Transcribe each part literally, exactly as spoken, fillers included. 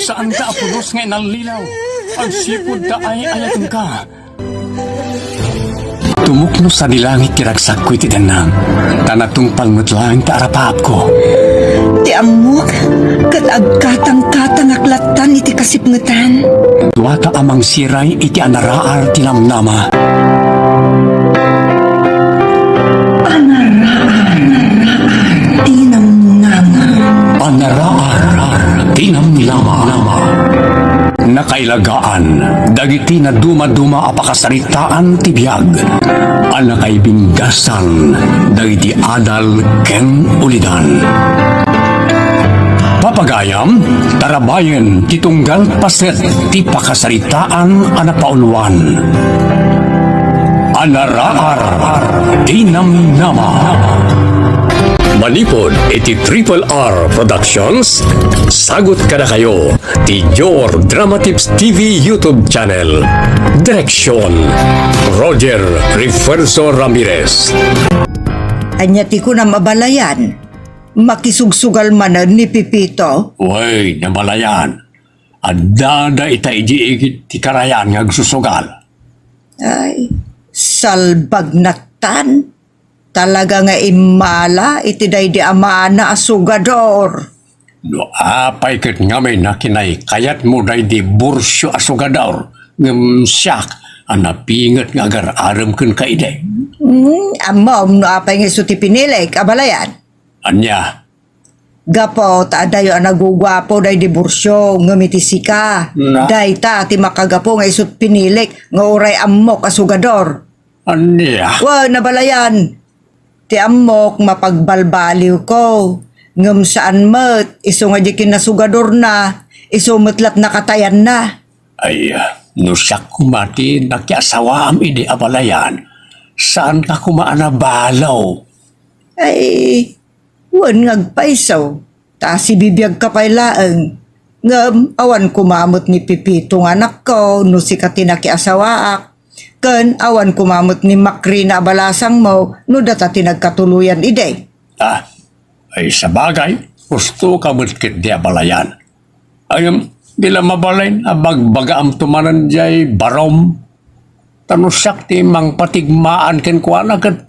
Saanta a pulos nga inallilaw. Agsipud ta ay-ayatenka. Tumukno sadi langit ti ragsakko iti dennang, ta natungpal met laeng ti arapaapko. Ti ammok, ket agkatangkatangak lattan iti kasipngetan. Duata a mangsiray iti anaraar ti namnama. Anaraar ti namnama. Anaraar ti namnama. Nakailagaan dagiti nadumaduma a pakasaritaan ti biag a nakaibinggasan dagiti adal ken ulidan. Papagayam, tarabayen ti tunggal paset ti pakasaritaan a napauluan. Anaraar ti namnama. Manipud iti Triple R Productions, sagut kadakayo ti Your Dramatips T V YouTube channel. Direksyon, Roger Refuerzo Ramirez. Ania ti kunam a balayan? Makisugsugal manen ni Pepito? Wen, a balayan. Adda dayta idi igid ti karayan nga agsusugal. Ay, salbagnatan. Talaga nga immala iti daydi amana a sugador. No apay ket ngamin a kinaykayatmo daydi bursio a sugador, ngem siak a napinget nga agar-arem kenka idi. Hmm, ammom no apay nga isu ti pinilik a balayan? Ania? Gapu ta adayo a naguguapo daydi bursio, ngem iti sika, Na? dayta ti makagapu nga isut pinilik nga uray ammok a sugador. Ania? Wen, a balayan, ti ammok mapagbalbaliwko, ngem saan met, isu nga di kinasugadorna, isu met lat nakatayanna. Ay, no siak koma ti nakiasawaam idi a balayan, saanka koma a nabalo? Ay, wen nga agpayso, ta sibibiagka pay laeng. Ngem awan koma met ni Pepito nga anakko no sika ti nakiasawaak, ken awan koma met ni Makrina a balasangmo no data ti nagkatuloyan idi. Ah, ay sabagay, husto ka met ketdi a balayan. Ay, di la mabalin a bagbagaamto manen jay barom. Ta no siak ti mangpatigmaan kenkuana ket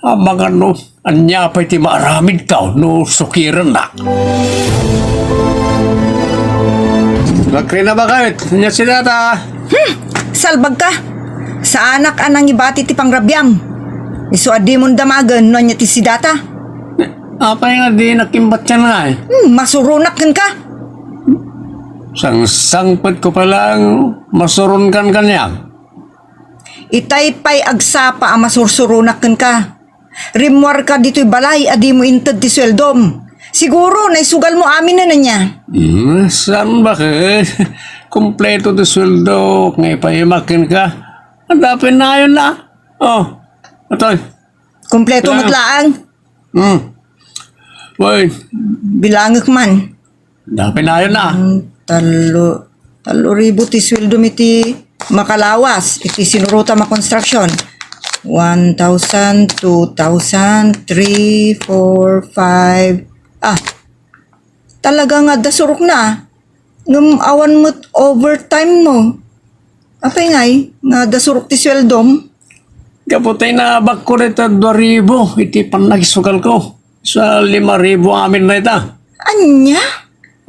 amangan no ania pay ti maaramidko no sukirennak. Makrina, bakit? Ania si data? Hmm! Salbagka! Saanak a nangibati ti pangrabiam. Isu a dimon damagen no ania ti sidata. Apay nga di nakimbatyan nga eh? Hmm, masuronak kenka. Sangsangpet ko pa lang masuron kan kaniak. Itay pay agsapa a masursuronak kenka. Rimmuarka ditoy balay a dimo inted ti sueldom. Siguro naisugalmo aminen ania. Hmm, saan ba ket? Kompleto ti sueldo nga ipaimak kenka. Adda pay nayon na. Oh, atoy. Kompleto met laeng. Hmm. Wen. Bilangek man. Adda pay nayon na. Hmm, tallo, tallo ribu ti sueldom iti makalawas iti sinurotam a construction. One thousand, two thousand, three, four, five. Ah, talaga nga adda surokna. Ngem awan met overtime mo. Apay ngay nga adda surok ti sueldom? Gapu ta inabakko dayta dua ribu iti pannakisugalko. Sa lima ribu amin dayta. Ania?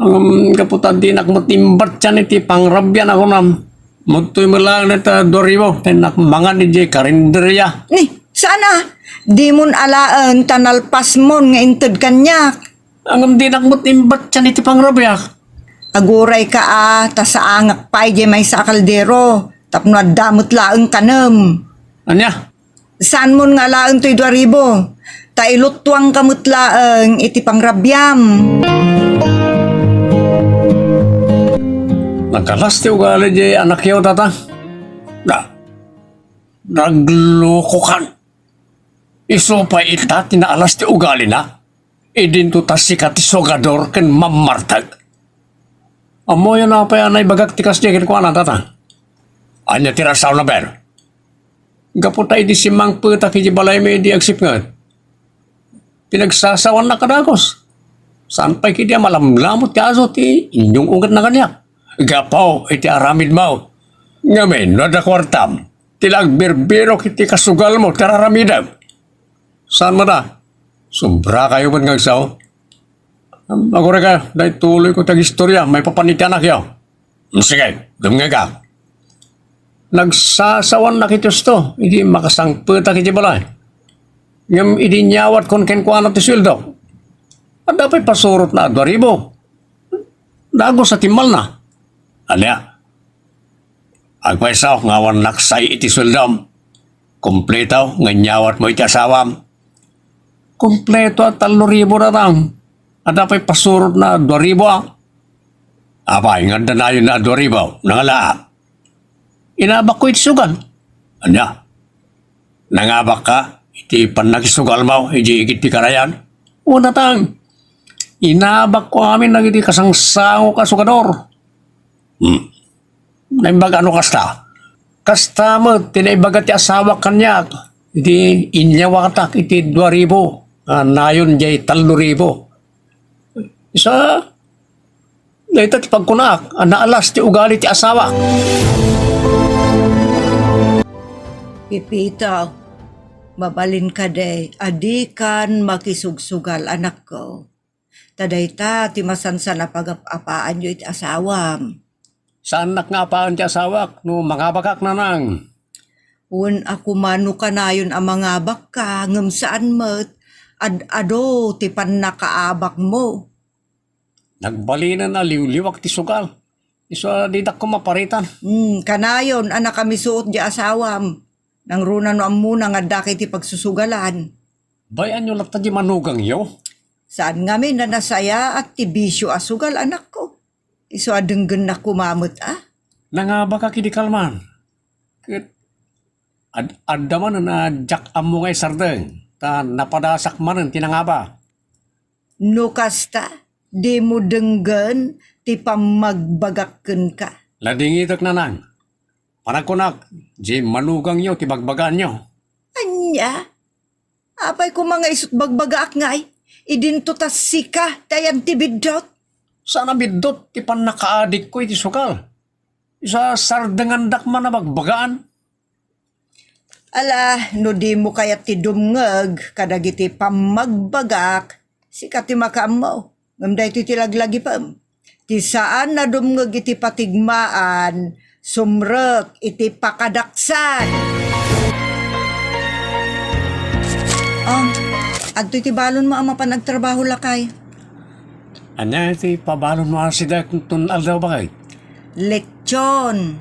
Ngem gapu ta dinak met imbatyan iti pangrabian a kunam. Madtoy met laeng dayta dua ribu, ta innak mangan idiay karinderia. Ni, saan a? Dimon alaen ta nalpasmon nga inted kaniak. Ngem dinak met imbatyan iti pangrabiak. Agurayka a, ta saangak pay diay maysa a kaldero, tapno adda met laeng kanem. Ania? Saanmon nga alaen toy dua ribu, ta iluttuangka met laeng iti pangrabiam. Nakalas ti ugali diay anakyo, tata. Na, naglokokan. Isu pay ita ti naalas ti ugalina. Idinto ta sika ti sugador ken mammartek. Ammoyo no apay a naibagak ti kasdi kenkuana, tata? Ania ti rasaw na, Ben? Gapu ta idi simmangpetak iti balaymi idi agsipnget, pinagsasawannak a dagus. Saan pay ketdi a malamlamot ti aso ti inyung-ungetna kaniak? Gapu iti aramidmo. Ngamin, no adda kuartam, ti la agbirbirok iti kasugalmo ti ar-aramidem. Saan met a? Sobrakayo met nga agsao. Aguraykayo, daytoy tuloyko ti agistoria maipapan iti anakyo. Sige, dumngegak. Nagsasawannak iti husto idi makasangpetak iti balay. Ngem idi inyawatkon kenkuana ti sueldo, adda pay pasurotna a dua ribu. Dagus a timmalna. Ania? Agpayso nga awan naksay iti sueldom. Kompleto nga inyawatmo iti asawam. Kompleto a tallo ribu, Tatang. Adda pay pasurotna a dua ribu a. Apay nga adda nayonna a dua ribu? Nangalaak. Inabakko iti sugal. Ania? Nangabakka iti pannakisugalmo idiay igid ti karayan? Wen, Tatang. Inabakko amin dagiti kasangsangok a sugador. Hmm. Naimbag a no kasta. Kasta met ti naibaga ti asawak kaniak idi inyawatak iti dua ribu a nayon diay tallo ribu. Isu a, dayta ti pagkunak a naalas ti ugali ti asawak. Pepito, mabalin kadi a dikan makisugsugal, anakko. Ta dayta ti masansan a pagap-apaanyo iti asawam. Saannak nga apaen ti asawak no mangabakak, Nanang. Wen a koma no kanayon a mangabakka, ngem saan met, ad-adu ti pannakaabakmo. Nagbalinen a liwliwak ti sugal. Isu a didak koma paritan. Hmm, kanayon a nakamisuot diay asawam. Nangruna no ammona nga addaka iti pagsusugalan. Bay-anyo latta diay manugangyo? Saan ngamin a nasayaat ti bisio a sugal, anakko. Isu a denggennak koma met a. Nangabakak idi kalman. Ket ad-, adda manen a diak ammo nga isardeng, ta napadasak manen ti nangaba. No kasta, dimo denggen ti pammagbagak kenka. Ladingitek, Nanang. Panagkunak, diay manugangyo ti bagbagaanyo. Ania? Apay koma nga isut' bagbagaak ngay, idinto ta sika ti ayan ti biddut? Saan a biddut ti pannakaadikko iti sugal. Isu a sardengandak man a bagbagaan. Ala, no dimo kayat ti dumngeg kadagiti pammagbagak, sika ti makaammo. Ngem daytoy ti laglagipem. Ti saan a dumngeg iti patigmaan, sumrek iti pakadaksan. Ah, adtoy ti balonmo a mapan agtrabaho, lakay. Ania ti pabalonmo a sidaek ton aldaw, baket? Lechon.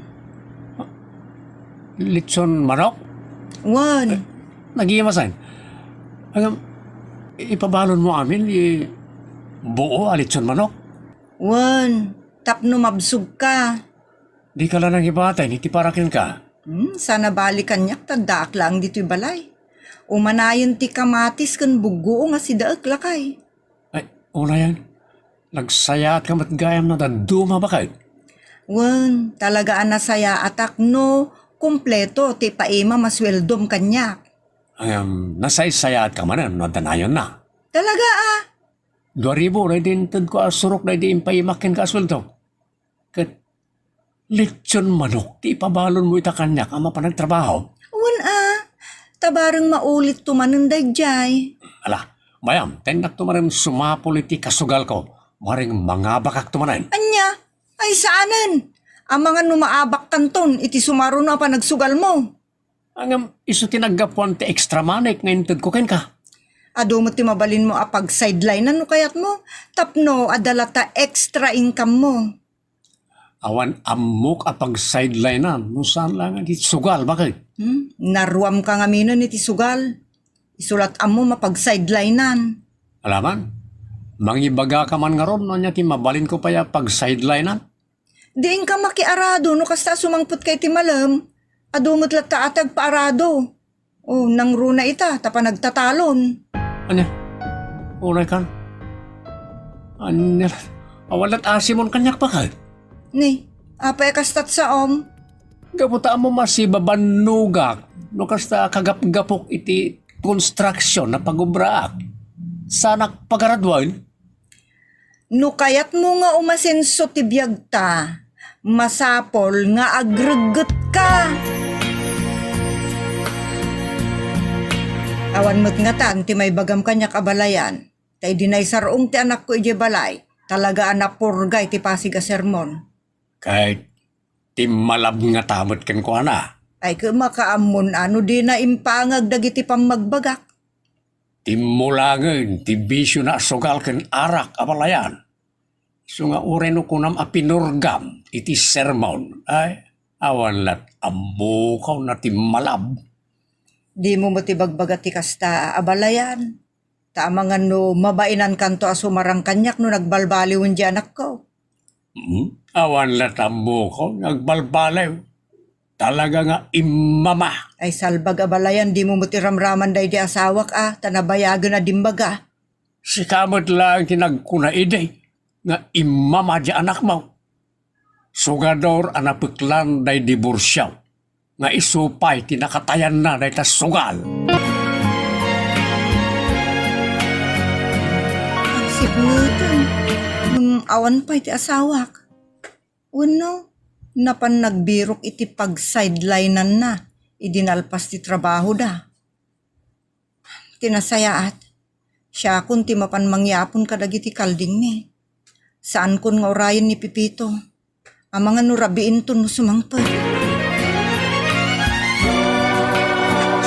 Lechon manok? Wen. Nagimasen. Ngem, ipabalonmo amin, i-, buo a lechon manok? Wen, tapno mabsogka. Dika la nangibaten iti para kenka. Hmm, saan a bali kaniak ta addaak laeng ditoy balay. Umanayen ti kamatis ken buggoong a sidaek, lakay. Ay, unayen. Nagsayaatka met gayam no dadduma, baket. Wen, talaga a nasayaatak no kompleto ti paimam a sueldom kaniak. Ngem, nasaysayaatka manen no adda nayonna. Talaga a? Dua ribu daydi intedko a surok daydi impaimak kenka a sueldo. Ket lechon manok ti ipabalonmo ita kaniak a mapan agtrabaho? Wen a, ta bareng maulitto manen daydiay. Ala, bayam, ta innakto manen sumapul iti kasugalko, bareng mangabakakto manen. Ania? Ay, saanen. Amangan no maabakkanton iti sumaruno a panagsugalmo. Ngem isu ti naggapuan ti extra money nga intedko kenka. Adu met ti mabalinmo a pag-sideline-an no kayatmo, tapno adda latta extra income-mo. Awan ammok a pag-sideline-an no saan laeng iti sugal, baket. Hmm? Naruamka ngaminen iti sugal. Isu lat ammom a pag-sideline-an. Alaman, mangibagaka man ngarud no ania ti mabalinko pay a pag-sideline-an? Di inka makiarado no kasta a sumangpetka iti malem. Adu met latta a ti agpaarado. O, nangruna ita, ta panagtatalon. Ania? Unay kan? Ania? Awan lat asimon kaniak, baket? Ni, apay a kastat saom? Gapu ta ammom a sibabannogak no kasta a kagapgapok iti konstruksion a pagobraak. Saanak pagaraduaen? No kayatmo nga umasenso ti biagta, masapul nga agreggetka. Awan met ngatan ti maibagam kaniak, abalayan, ta idi naisar-ong ti anakko idiay balay, talaga a napurga iti pasig a sermon. Ket timmalab ngata met kenkuana. Ay, ket makaammo no dina impangag dagiti pammagbagak. Timmulangen ti bisiona a sugal ken arak, abalayan. Isu nga uray no kunam a pinurgam iti sermon, ay, awan lat ammokaw na timmalab. Dimo met ibagbaga ti kasta, abalayan. Ta amangan no mabainankanto a sumarang kaniak no nagbalbaliwen ti anakko. Hmm? Awan lat ammokaw nga agbalbaliw. Talaga nga immama. Ay, salbag, abalayan, dimo met iramraman daydi asawak a, ta nabayagen a dimmaga. Sika met laeng ti nagkuna idi nga immama ti anakmo. Sugador a napeklan daydi diborsio nga isu pay ti nakatayanna dayta sugal. Agsipngetan, ngem awan pay ti asawak. Wenno, napan nagbirok iti pag-sidelineanna idi nalpas ti trabahoda. Ti nasayaat, siakon ti mapan mangyapon kadagiti kaldingmi. Saankon nga urayen ni Pepito. Amangan no rabiinton no sumangpet.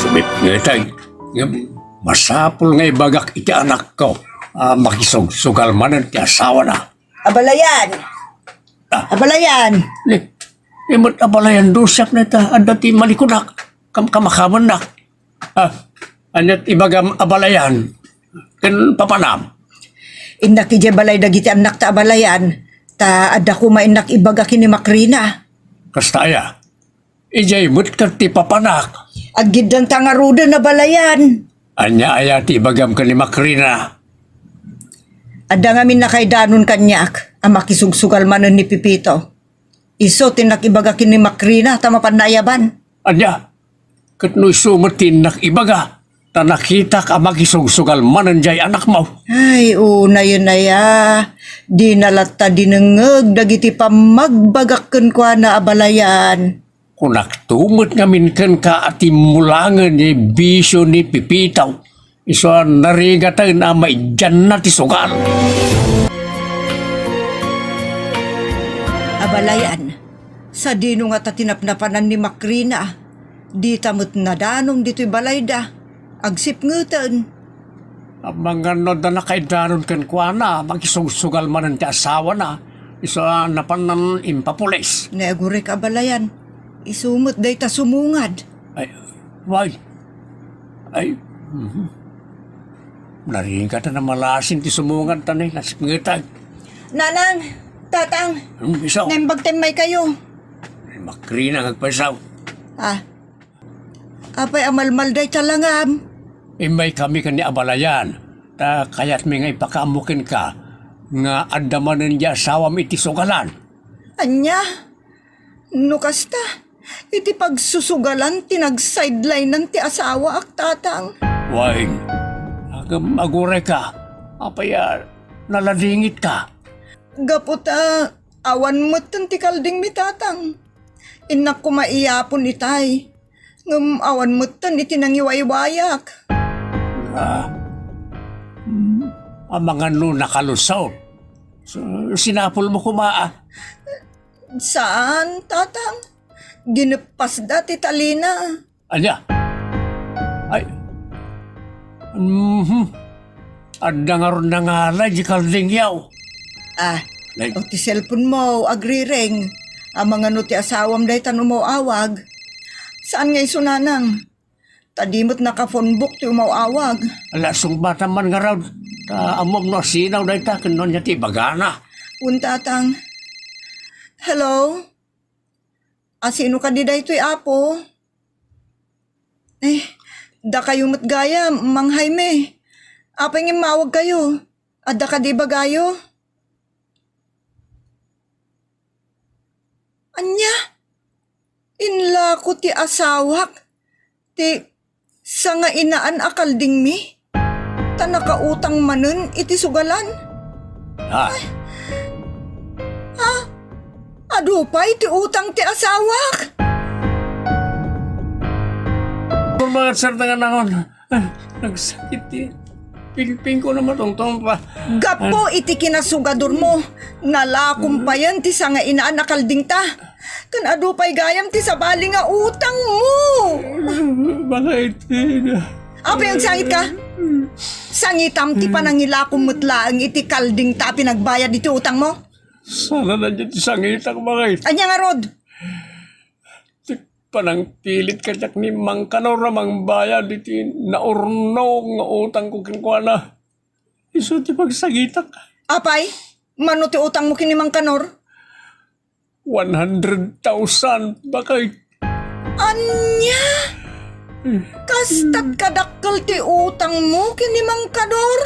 Sumipngetan, ngem masapul nga ibagak iti anakko a makisugsugal manen ti asawana. Abalayan! Ah. Abalayan! Ni, ni met abalayan, dusiak na ita, adda ti malikunak, kam-, kamakamannak. Ah, aniat ibagam abalayan, ken papanam? Innak idiay balay dagiti annakta abalayan, ta adda koma innak ibaga ken ni Makrina. Kasta aya? Idiay met ket ti papanak. Aggiddanta ngaruden abalayan. Ania aya ti ibagam ken ni Makrina? Adda ngamin nakaidanon kaniak a makisugsugal manen ni Pepito. Isu ti innak ibaga ken ni Makrina ta mapan naayaban. Ania? Ket no isu met ti innak ibaga, ta nakitak a makisugsugal manen diay anakmo. Ay, unayen aya, dina latta dinengngeg dagiti pammagbagak kenkuana abalayan. Kunakto met ngamin kenka a timmulangen diay bisio ni Pepito. Isu a narigaten a maiddianna ti sugal. Abalayan, sadino ngata ti napnapanan ni Makrina? Dita met nadanom ditoy balayda. Agsipngeten. Amangan no adda nakaidanon kenkuana, makisugsugal manen ti asawana. Isu a napanan impapulis. Nagurek abalayan. Isu met dayta sumungad. Ay, why? Ay, mhm. Narigat a namalasin ti sumungad ta ni nasipngetan. Nanang, tatang, hmm, isu. Naimbag ta immaykayo. Makrina nga agpaysaw. Ah. Apay a malmal dayta langam? Immaykami ken ni abalayan, ta kayatmi nga ipakaammo kenka nga adda manen diay asawam iti sugalan. Ania? No kasta, iti pagsusugalan ti nag-sidelinean ti asawaak, tatang. Wen, agem, agurayka, apay a naladingitka? Gapu ta awan metten ti kaldingmi, tatang. Innak koma iyapon itay. Ngem awan metten iti nangiwaywayak. Ah, hmm, amangan no nakalusot. So, sinapulmo koma, ah. Saan, tatang? Gineppasda ti talina. Ania? Ay. Mhm. Adda ngarud nangalay di kaldingyaw. Ah, o ti cellphone mo, agriring. Amangan no ti asawam dayta no umaw-awag. Saan nga isu, nanang? Ta di met naka-phone book ti umaw-awag. Ala, sungbatam man ngarud. Ta ammom no asinaw dayta ken no ania ti ibagana. Wen, tatang. Hello? Asino kadi daytoy, Apo? Eh, dakayo met gayam, Mang Jaime. Apay nga immawagkayo? Adda kadi ibagayo? Ania? Inlako ti asawak ti sangainaan a kaldingmi? Ta nakautang manen iti sugalan? Ha? Adu pay ti utang ti asawak? Kung mga sir nga nangon, ah, nagsakit ti pingping ko na matungtong pa. Gapu iti kinasugadormo, nalakom payen ti sangainaan a kaldingta. Ken adu pay gayam ti sabali nga utangmo. Baka iti na. Apay, agsangit ka? Sangitam ti panangilakom met laeng iti kaldingta a pinagbayad iti utangmo. Sana na dyan ti sangitak, bakit? Ania ngarud? Ti panangpilit kadiak ni Mang Kanor a mangbayad iti naurnog nga utangko kenkuana. Isu ti pagsangitak. Apay, mano ti utangmo ken ni Mang Kanor? One hundred thousand, bakit? Ania? Kastat kadakkel ti utangmo ken ni Mang Kanor?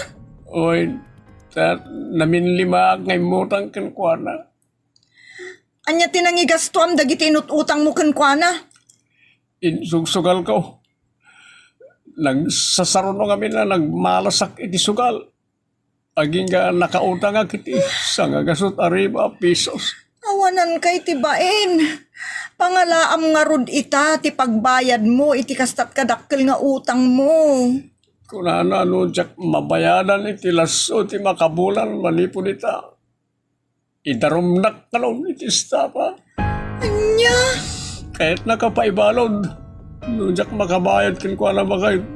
Oy, ta-, naminlimaak nga immutang kenkuana. Ania ti nangigastuam dagiti inut-utangmo kenkuana? Insugsugalko. Nagsasaruno ngamin a nagmalasak iti sugal. Agingga nakautangak iti sangagasut a ribu a pisos. Awanankay ti bain. Pangalaam ngarud ita ti pagbayadmo iti kastat kadakkel nga utangmo. Kunana, no diak mabayadan iti lasso ti makabulan manipud ita, idarumnak kanon iti estapa. Ania? Kayatnaka paibalud. No diak makabayad kenkuana, bakit?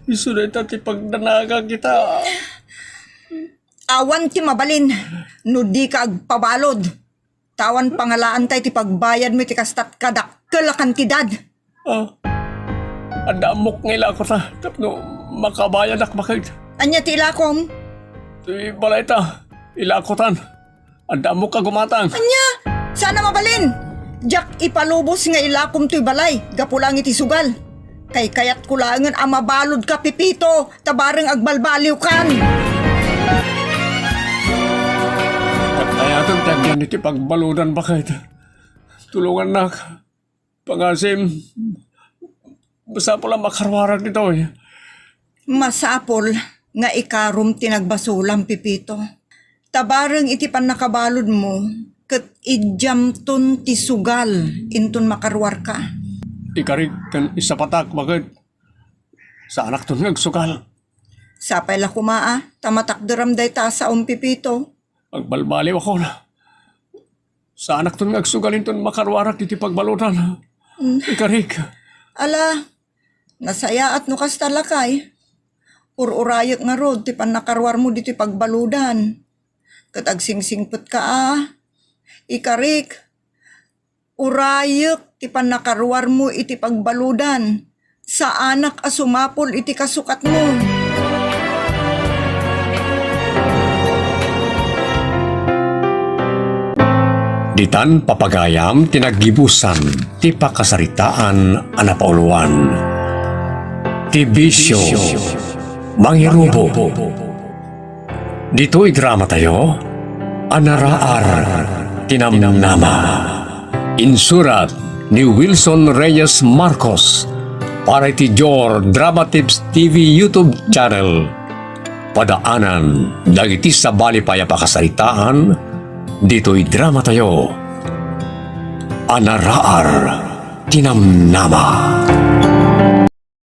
Isu dayta ti pagdanagak ita. Awan ti mabalin no dika agpabalud. Tawan pangalaantay ti pagbayadmo iti kastat kadakkel a kantidad. Ah, adda ammok nga ilakota tapno makabayadak, bakit? Ania ti ilakom? Ti balayta, ilakotan. Adda ammok a gumatang. Ania? Sana mabalin! Diak ipalubos nga ilakom toy balay, gapu laeng iti sugal. Kaykayatko laengen a mabaludka, Pepito, ta bareng agbalbaliwkan. Kayatag ti agyan iti pagbaludan, bakit? Tulungannak. Pangasim, masapul a makaruarak ditoy. Masapul nga ikarom ti nagbasolam, Pepito. Ta bareng iti pannakabaludmo, ket idiamton ti sugal inton makaruarka. Ikarik ken isapatak, bakit? Saanakton nga agsugal. Sapay la koma a, ta matakderam dayta a saom, Pepito. Agbalbaliwakon. Saanakton nga agsugal inton makaruarak iti pagbaludan. Mm. Ikarik. Ala, nasayaat no kasta, lakay. Ur-urayek ngarud ti pannakaruarmo ditoy pagbaludan. Ket agsingsingpetka a. Ikarik, urayek ti pannakaruarmo iti pagbaludan. Saanak a sumapul iti kasukatmo. Ditan papagayam ti naggibusan ti pakasaritaan a napauluan ti bisio mangirubo. Ditoy dramatayo, Anaraar ti Namnama. Insurat ni Wilson Reyes Marcos para iti Dior Drama Tips T V YouTube channel. Padaanan dagiti sabali pay a pakasaritaan ditoy dramatayo, Anaraar ti Namnama.